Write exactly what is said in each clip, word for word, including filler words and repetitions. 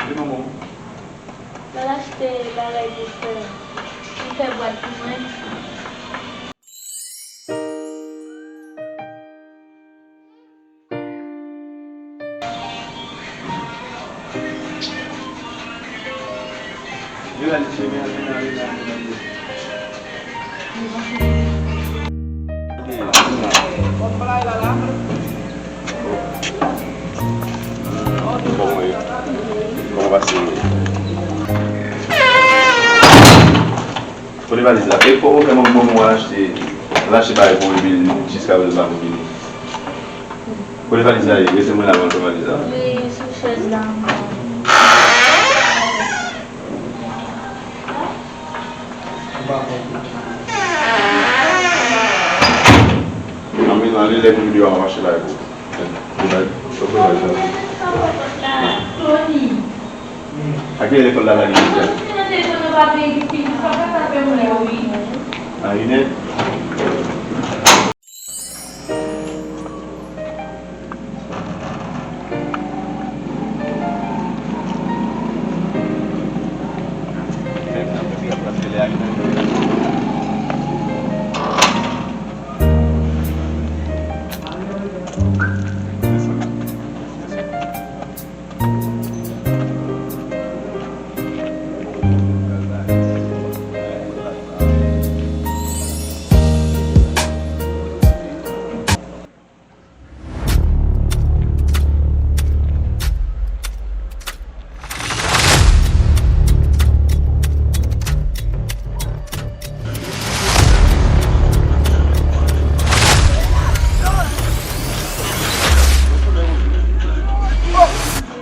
L al achte bagay pou fè, pou fè bwat pou mwen. Kòman ye? Kòman pase yo? Kote valiz la? E fò ou fè mwen bon mwen achte, al achte bagay pou mwen, epi jiskaprezan l pa vin. Kote valiz la ye? Rete mwen la, mwen pran valiz la. Li sou chèz la ankò. Anmwey, ann ale lè pou videyo a, m ap achte bagay pou ou. Tony. A kilè lekòl la lage jodi a? A inè.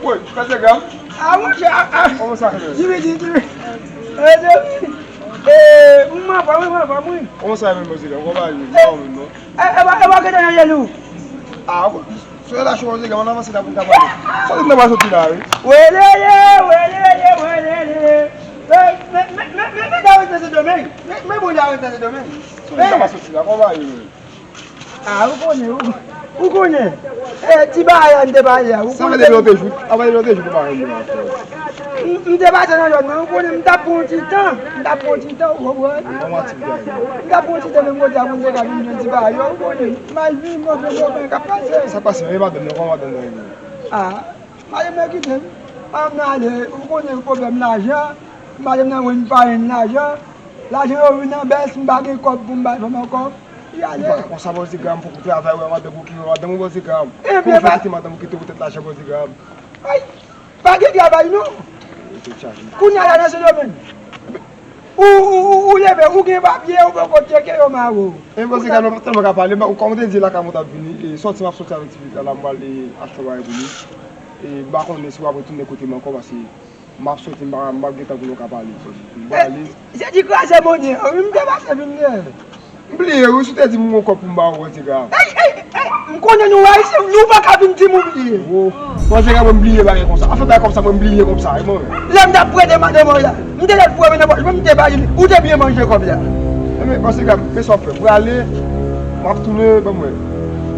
Woy, kòman sa ye? A, monchè, a, a. Kòman sa ye? Jimmy, Jimmy, Jimmy. E, Jimmy. E, mwen pa, mwen pa, mwen. Kòman sa ye menm, monchè? Kòman sa ye menm? E, e, e, pa, e, pa gentan nan jèl ou. A, bon. Soyez là, je vous regarde, on avance là pour taper. Sòti nan pa sòti la, wi. Welele, welele, welele. Men, men, men, men, men, men, Dawid nan Sendomeng. Men, men, bon, Dawid nan Sendomeng. Sòti nan pa sòti la, kòman ye? A, ou konnen, ou, ou konnen. E, ti bagay la, m te pale a, ou konnen. Sa va de lòt jou, sa va de lòt jou, pou pa yon moun ankò. M, m te pase nan zòn nan, ou konnen, m t ap pran yon ti tan, m t ap pran yon ti tan, ou konprann? Yon aktivite. M t ap pran yon ti tan, menm kote a, pou m te ka vin jwenn ti bagay yo, ou konnen. M al vin, mwen, mwen, mwen, k ap pase. Sa pase, men madanm nan, kòman madanm nan ye? A, madanm nan kite m. Madanm nan ale, ou konnen pwoblèm lajan. Madanm nan wè m pa jwenn lajan. Lajan yo vin an bès, m pa gen kòb pou m bay fanm ankò. Li ale. Ou pa ka konsa, Bòziga, m fòk ou travay, wè madanm ou ki wè madanm ou, Bòziga. Ebyen, pou ou fè kite madanm ou kite ou tèt lajan, Bòziga. Ay, pa gen travay, non. Kounye a la nan Sendomeng. Ou, ou, ou, ou leve, ou gen papye, ou poko tcheke, yo mare w. E, Bòziga, nou pa tèlman ka pale, men kòm ou te di lakay mwen t ap vini, e, sòti m ap sòti avèk ti pitit la, m pral, e, achte yon bagay pou li. E, m pa konnen si w ap retounen kote m ankò, paske m ap sòti, m pa, m p ap gen tan pou nou ka pale. M pral ale. Se di kraze monnen an, wi, m te pase vin dèyè. M bliye, wi, si w te di m gon kòb pou m ba ou, Bòziga. Ey, ey, ey, m konnen nou Ayisyen, nou pa ka vin di m ou bliye. Wo, Bòziga, mwen m bliye bagay konsa. Afè bagay konsa, mwen m bliye konsa, wi, mwen. Lè m t ap prete madanm mwen la, m te lèt pou mwen nan pòch mwen, m te ba li, ou te byen manje kòb la. Ebyen, Bòziga, men sa w ap fè, m prale, m ap tounen, ban mwen.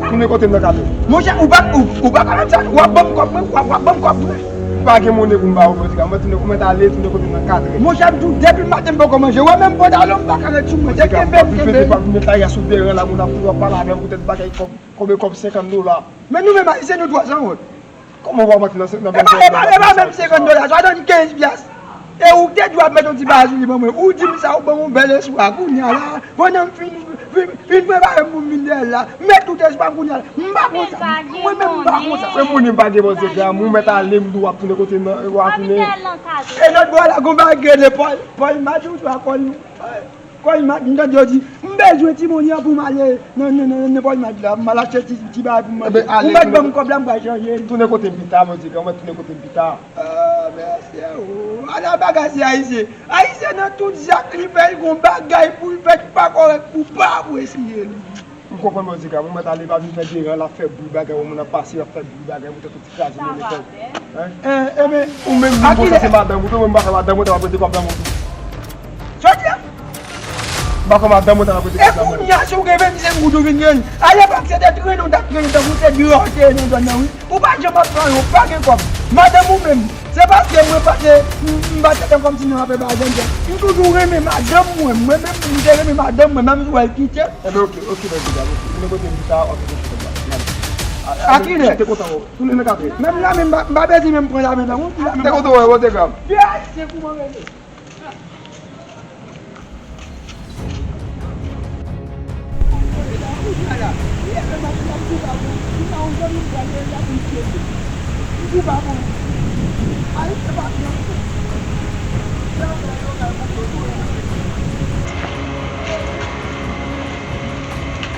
Tounen kote m nan katrè. Monchè, ou pa, ou, ou pa ka fè m sa, w ap ban m kòb mwen, w ap, w ap ban m kòb mwen. M pa gen monnen pou m ba ou, Bòziga. Mwen tounen, mwen t ale, tounen kote m nan katrè. Monchè, m di w, depi maten m poko manje. Wè menm pantalon m pa ka ret sou mwen. Se kenbe m kenbe. Bòziga, m ap vin pete pa vin met lari a sou teren la, moun ap, ap pale avè m poutèt bagay kòb, konbyen kòb, senkant dola. Men nou menm Ayisyen, nou twò san wont. Kòman w ap antre nan, nan... E pa, e pa, e pa menm senkant dola, swadonn kenz pyas. E ou te dwe ap met yon ti bagay sou li ban mwen. Ou di m sa, ou ban m yon bèl espwa. Kounye a la, pandan m fin, fin, fin prepare m pou m vin dèyè l la, m met tout espwa m kounye a la. M pa konsa. Mwen menm m pa konsa. Se moun m pa gen, Bòziga, mwen mèt ale, m di w ap tounen kote m nan, w ap tounen. E lòt bò la, gon bagay ki rele Pòl, Pòl Madjou, ou twa Pòl. Kòl mat, m tande yo di, m bezwen ti monnen an pou m ale nan, nan, nan, nan Pòl Mat la, pou m al achte ti, ti bagay pou m manje. Ou mèt ban m kòb la, m pral chanje li. Tounen kote m pita, Bòziga, ou mèt tounen kote m pita. A, mesye, o, ala bagay se Ayisyen. Ayisyen nan tout zak li fè, li gon bagay pou l fè ki pa kòrèk pou pa apresye li. M konprann, Bòziga, ou mèt ale, pa vin fè deran, l ap fè bri bagay, yon moun ap pase, l ap fè bri bagay, poutèt ou ti kraze men lekòl. Hein? Ebyen, ou menm, vin konsa, se madanm ou tou, mwen m pa fè madanm ou, ta va prete kòb nan men w tou. Sa w di a? M pa fè madanm ou, ta va prete kòb nan men w. E kounye a, si w gen vennsenk goud, ou vin jwenn. Alepòk, se te trennen w t ap trennen tankou se dlo w te nan zòn nan, wi. Ou pa janm ap pran, ou pa gen kòb. Madanm ou menm, se paske mwen pa te, m, m pa te tann kòmsi non apre ba jèn jan. M toujou renmen madanm mwen, mwen menm m te renmen madanm mwen, menm si w wè l kite. Enben, oke, oke, bèl piga, oke. Mwen kote m di sa, w ap fè kòb la. A kilè? M te kontan wè w. Tounen nan kafe. Menm la menm, m pa, m pa bezwen menm pran la menm la, non. M te kontan wè w, te grav. Vye ayisyen kouman rele.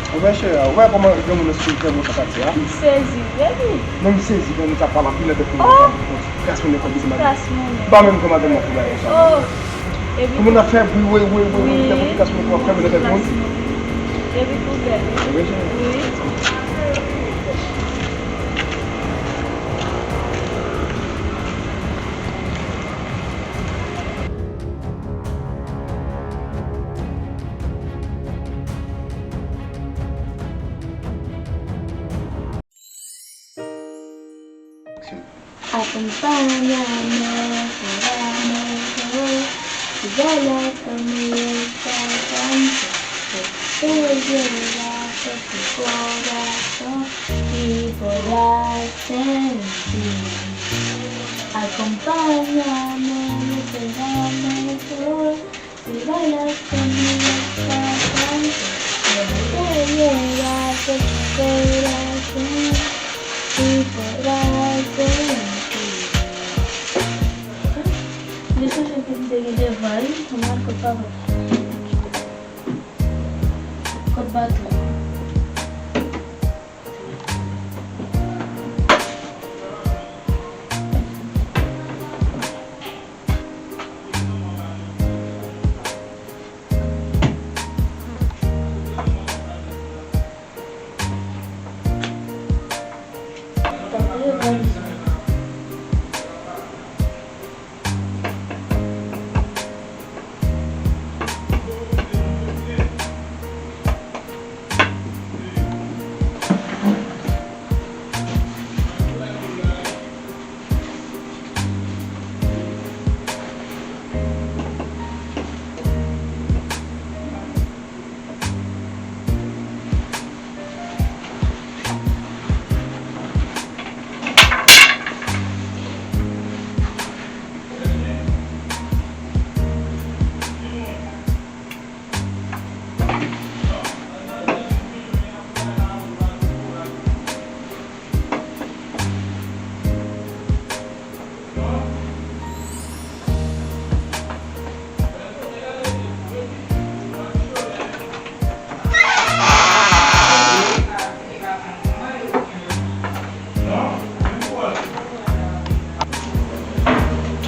Ou wè chè a, ou wè kòman granmoun nan sou fè moun sa pati a? M sezi, baby. Non, m sezi, granmoun sa pale anpil nan tèt mwen konsa. Kras moun nan fè bizin madanm. Kras moun nan. M pa menm granmadanm nan pou bagay konsa. Oh. Epi kòman n ap fè bri, wi, wi, wi, wi, wi, kras moun nan fè moun nan tèt moun. Epi tou bèl. Wi, chè. Wi. Acompáñame por amor, vela con mi esta canción, que te lleva a tu corazón y podrás sentir. Acompáñame, será mejor. Si bailas conmigo esta canción, te llevarás a tu corazón y podrás sentir. Li sonje ke m te gen devan, wi. Mwen al kot papa. Kot baton.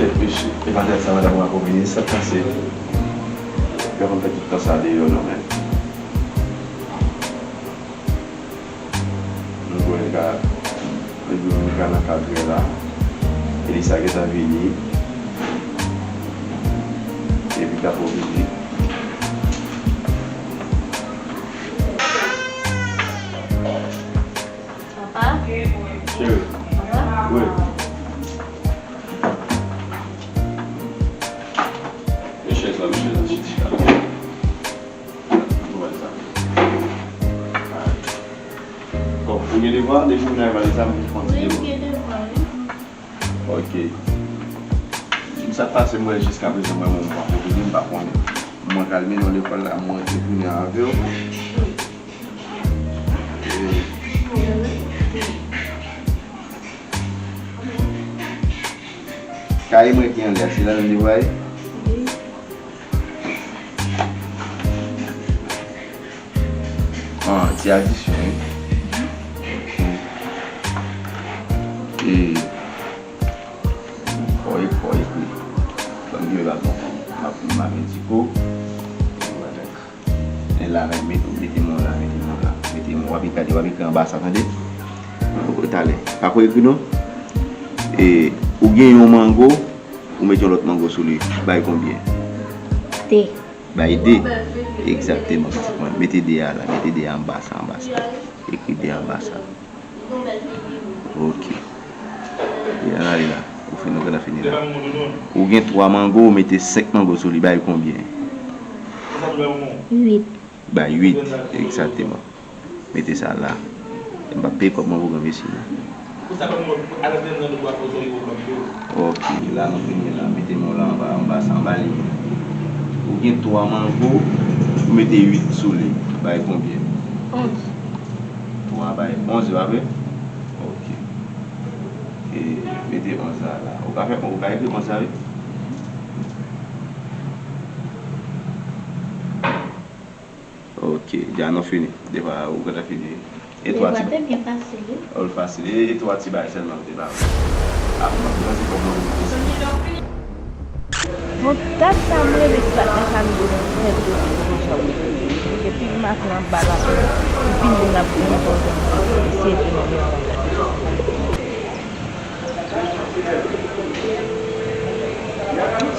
Kèt mesye, e pa tèt sa madanm ou a konbine, sa k pase? Yo konn fè tout tan sa deyò non men. Nou kwè l ka, nou kwè l ka nan katrè la. Elisa gentan vini. Epi k ap pwofite. Papa? Cheri. Papa? Wi. Men chèz la, men chèz la, chèz la. Bon, ou gen devwa, depi ou nan valiz la, m kontinye. Wi, m gen devwa, wi. Ok. Sa k pase, m wè jiskaprezan, mwen, mwen, mwen, mwen, mwen pa konnen. Mwen kalme nan lekòl la, mwen te tounen avè w. Kaye mwen ki anlè a, se la menm li voye? Ah, ti adisyon, wi. E, fò, fò ekri. Fò m rive ba bon, m ap, m ap mediko. E la, mete, mete men w la, mete men w la, mete men w. W ap gade, w ap ekri anba sa, tande? Talè. Pa ko ekri non. E, ou gen yon mango, ou mete yon lòt mango sou li. Bay konbyen? De. Bay de. Egzakteman, pitit mwen. Mete de a la, mete de a anba sa, anba sa. Ekri de anba sa. Ok. Ann ale la. Ou fin, nou gentan fini la. Ou gen twa mango, ou mete senk mango sou li, bay konbyen? Uit. Bay uit, egzakteman. Mete sa la. M p ap peye kòb mango granmesi non. Ok, la nou fini la. Mete men w la anba, anba sa, anba li. Ou gen twa mango, ou mete uit sou li. Bay konbyen? Onz. Twa bay onz, se pa vre? Ok. E, mete onz la, la. Ou ka fè, ou ka ekri onz la, wi. Ok, dja nou fini. Devan ou gentan fini. E twa ti. Te byen fasil, wi. Oh, l fasil. E, e twa ti bagay sèlman ou te ba mwen. Ap mwen, mwen se kòb mwen pou mwen. Bon, dat sa m rele ti patnè sa m di nou fè tou konsa wi. Epi maten an ba l ap vin vin ap vin konsa. Eseye tou nan men an.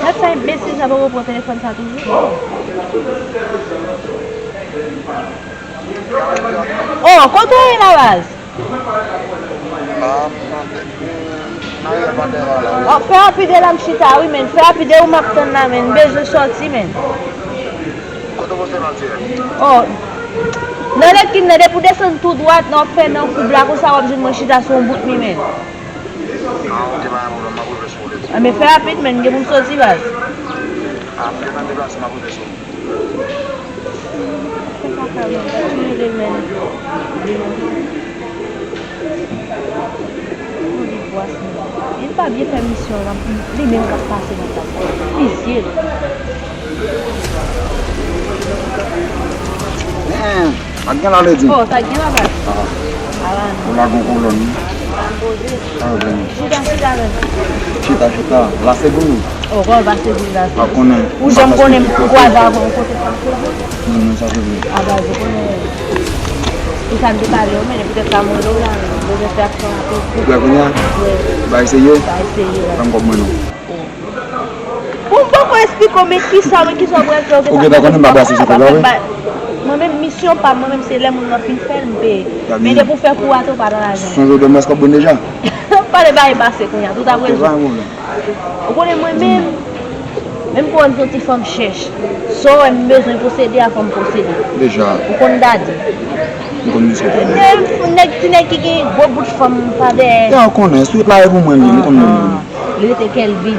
Gad sa enbesil sa poko pran telefòn sa toujou. Oh, kote w ye la baz? Oh, fè rapid la m chita wi men, fè rapid ou m ap tann la men, m bezwen sòti men. Kote w poste nan ti? Oh, nan lekin nan depi w desann tou dwat nan w ap fè nan koub la konsa w ap jwenn mwen chita sou yon bout mi men. Ah, ok, pa gen pwoblèm, m ap rive sou ou lè di. Ah, men fè rapid, men m gen pou m soti, baz. Ah, m gentan deplase, m ap rive sou ou. Fè kaka, men, gad jan m rele, men. Li pa byen fè misyon l, li menm k ap pase nan tab. Pizye l. Hmm. Sa k gen la, Lady? Oh, sa k gen la, baz? Ah. Ala non. Ou la gon kolòn, wi. Sa m poze. Sa yo gen? Chita, chita, men. Chita, chita. La se gou. Oh, kòman pa se gou la? Pa konnen. Ou janm konnen m kwaze avè w kote pa se gou? Non, non, sa se vre. A baz, ou konnen. Ou sa m te pale yo, men petèt sa mwen la, men. Bezwen fè aksyon rapid. Ou prè kounye a? Wi. Ba eseye? Ba eseye, wi. Ban m kòb mwen, non. Bon, m poko esplike w, men kisa, men kisa w pral fè, ou gentan konnen m pa brase se kòb la, wi. Mwen menm, misyon pa m, mwen menm, se lè moun nan fin fè l, m peye. Men depi w fè kou a tou, w pa nan lajan. Sonje w dòmi, èske w bon deja? Pale bagay pase kounye a, tout ap rezoud. Ou konnen mwen menm, menm pou m se yon ti fanm chèch. Sa w wè m bezwen posede a, fò m posede. Deja. Ou konn dadi. M konn misye. Nèg, ti nèg ki gen gwo bout fanm pa dèyè. Ya, ou konnen, sweet la e pou mwen li, m konn mwen li. Li rete Kelby.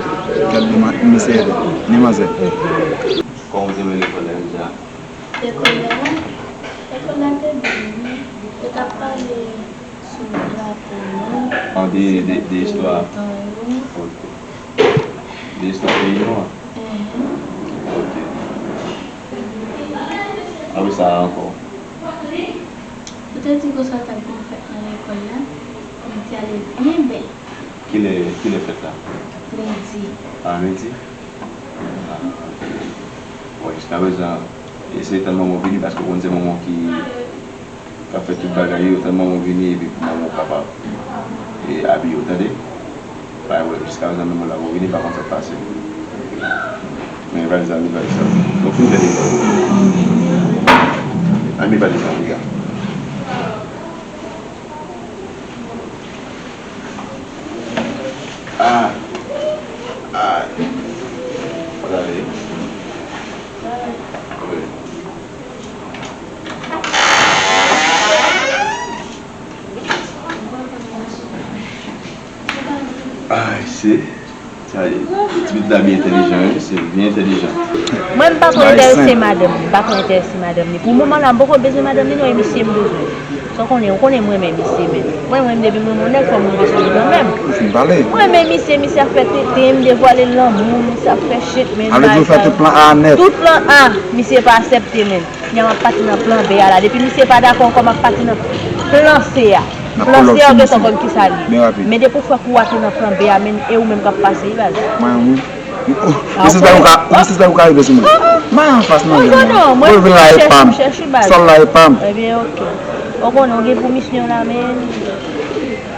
Kelby, ma-, misye rete. Ni manzè. Kòman w te wè lekòl la deja? Lekòl la, lekòl la te byen, wi. Yo t ap pale sou drapo nou. An de, de, de istwa. Otan yo. Ok. De istwa peyi nou an? Enhen. Ok. Apre sa ankò? Yo te di konsa t ap gen fèt nan lekòl la, men li te ale byen bèl. Kilè, kilè fèt la? Lendi. A, lendi? A, ok. Bon, jiskaprezan, eseye tann manman w vini, paske ou konn se manman w ki, k ap fè tout bagay yo, tann manman w vini, epi pou manman w kapab, e, abiye w, tande? Pa wè, jiskaprezan, manman w la poko vini, pa konn sa k pase. Men valiz la, men valiz la. Donk, fin fè li. Al met valiz la, piga. Ah. Ah. Gade. Wi. Ah, I see. Sa ye. Ti pitit la byen entèlijan, wi, mesye, byen entèlijan. Mwen, m pa twò enterese madanm li, m pa twò enterese madanm li. Pou moman la, m poko bezwen madanm li, non, e misye m bezwen. Sa w konnen, ou konnen m renmen misye, men. Mwen, mwen, depi m renmen yon nèg, fò m rive sou li kanmenm. Ou fin pale. Mwen renmen misye, misye ap fè tenten, m devwale lanmou, misye ap fè shit, men. Sa vle di ou fè tout plan A nèt. Tout plan A, misye pa aksepte, men. Kounye a m ap pati nan plan B a la. Depi misye pa dakò ankò, m ap pati nan plan C a. Plan C a, ou gentan konn kisa l ye. Men depi w fè kou a te nan plan B a, men e ou menm k ap pase, wi, baz. Mwen, wi. Ou sispèk ou ka, ou sispèk ou ka rive sou mwen. Mwen anfas nan men mwen. Ou vin la e pa m. Sòl la e pa m. Ebyen, ok. Ou konnen, ou gen pou misyon la, men.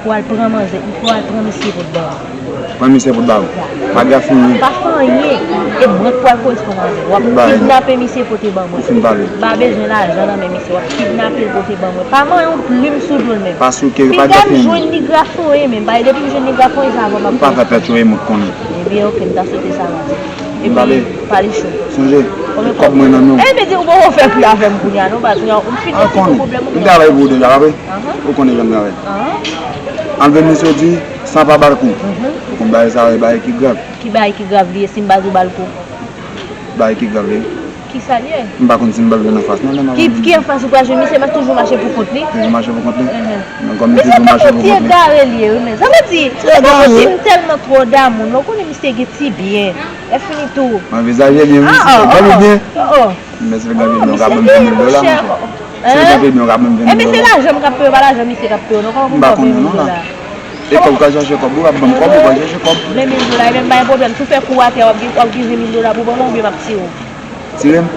Pou al pran manzè, pou al pran misye pou ban mwen. Pran misye pou ban mwen. Magra fini. Pa fè anyen. E mwen k pral koresponn avè w. W ap kidnape misye pote ban mwen. Ou fin pale. M pa bezwen lajan nan men misye. W ap kidnape l pote ban mwen. Pa manyen yon plim sou do l menm. Pa souke, pa gen fini. Depi m jwenn nigra foye menm. Paske depi m jwenn nigra foye sa avè w m ap. Ou pa fè pèt yo e mwen konnen. Ebyen, oke, m ta swete sa maten. Epi, pale cho. Sonje, kòb mwen nan men w. E, men di ou poko fè pri avè m kounye a, non, baz, ou fini, ou fini pwoblèm ou. M travay pou ou deja, pa vre? Ou konnen jan m travay. Anlve misye di, san pa ba l kou. Ou konn bagay sa, e bagay ki grav. Ki bagay ki grav li ye, si m pa di w ba l kou? Bagay ki grav li ye. Kisa l ye? M pa konn si m pral vin anfas, non, men m ap vin. Ki anfas ou pral jwenn misye, m ap toujou mache pou kont li. Toujou mache pou kont li? Men kòm li toujou mache pou kont li. Misye tèlman ti egare li ye, wi, men sa vle di, e pa konsi m tèlman twò damou, non, ou konnen misye gen ti byen. Lè fini tou. Anvizaje byen, wi, si se bèl ou byen. Men si l gen byen, w ka ban m ven mil dola, monchè. Si l gen byen, w ka ban m ven mil dola. Ebyen, se lajan m k ap peye w, pa lajan misye k ap peye w, non, kòman pou m ba w ven mil dola? E kòb ou ka chache kòb, ou ap ban m kòb, ou ka chache kòb. Ven mil dola, ebyen, m pa gen pwoblèm. Si w fè kou atè, w ap gen, w ap gen ven mil dola pou ban mwen, oubyen m ap tire w. Tire m?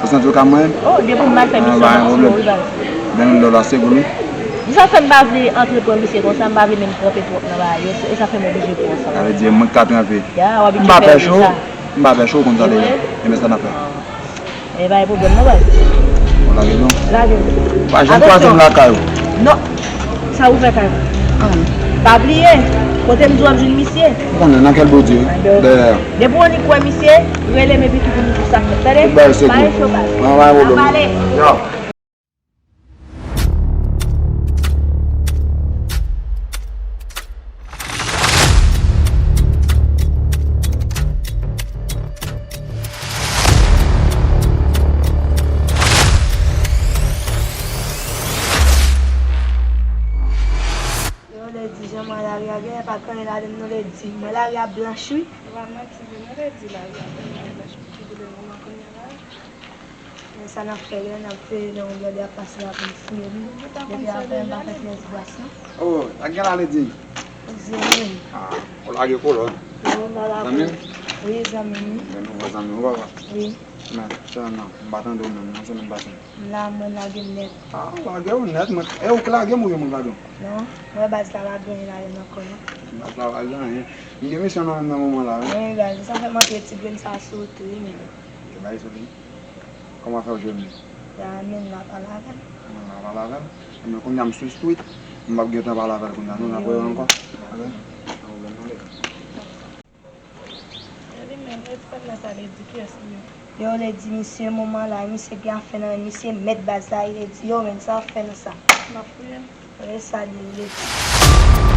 Ou santi w ka manyen m? Oh, depi m mal fè misyon, m ap tire w, wi, baz. Ven mil dola, se pou li. Di sa fè m pa vle antre pran misye konsa, m pa vle menm tranpe twòp nan bagay yo, e sa fè m oblije pran sa. Sa vle di, mwen k ka tranpe. Ya, w abitye fè sa. M pa pè cho, m pa pè cho, ou konn sa deja. Ebyen, sa n ap fè. E pa gen pwoblèm non, baz. Bon, lage non. Lage. Pa janm kwaze m lakay ou. Non. Sa ou fè kay mwen? Pa bliye, kote m di w ap jwenn misye. Ou konnen nan kèl bodi, wi. Dèyè. Depi w annik wè misye, rele m epi tou pou nou di sa k fèt. Tande? Tout bagay se kou. Pa gen cho, baz. Mwen pa gen pwoblèm. N ap pale. Yo. Yo, Ledi, jan m wè lari a genlè pa gen anyen ladan l non, Ledi. M wè lari a blanch, wi. Vrèman, ti vre, non, Ledi, lari a vrèman blanch pou figi Ledi, kouman kounye a la. Men sa n ap fè, lè n ap fè, lè yon blòdè ap pase la pou n fouye li. Depi apre, m pa fè pyès bras, non. Oh, sa k gen la, Ledi? Zanmi m. Ah, ou lage kolòn. Zanmi m? Wi, zanmi m. Men nouvo zanmi w, papa. Wi. Men, sè, non, m pa tande w menm, non, semèn pase. M la, mwen lage m nèt. Ah, lage w nèt, mwen. E ou k lage m oubyen mwen k lage w? Non, mwen baz la pa gen anyen ladan l ankò, non. Baz la pa gen anyen. M gen misyon nan menm nan moman la, wi. Wi, baz, sa fè m antre ti grenn sa sou ou tou, wi, men. Yo bay sou li. Kòman fè w jwenn li? Ya, men la pale avè l. Men la pale avè l. Ebyen, kounye a m sou street, m p ap gentan pale avè l kounye a, non, n ap wè yo ankò. Ok? An pwoblèm, tande. E li menm, Ledi, pa t la sa, Ledi, kiyès li ye? Yo, Ledi, misye, moman la, misye gen afè nan men, misye mèt baz la, Ledi, yo, men sa ap fè nan sa. M ap fouye l. E sa li ye, Ledi.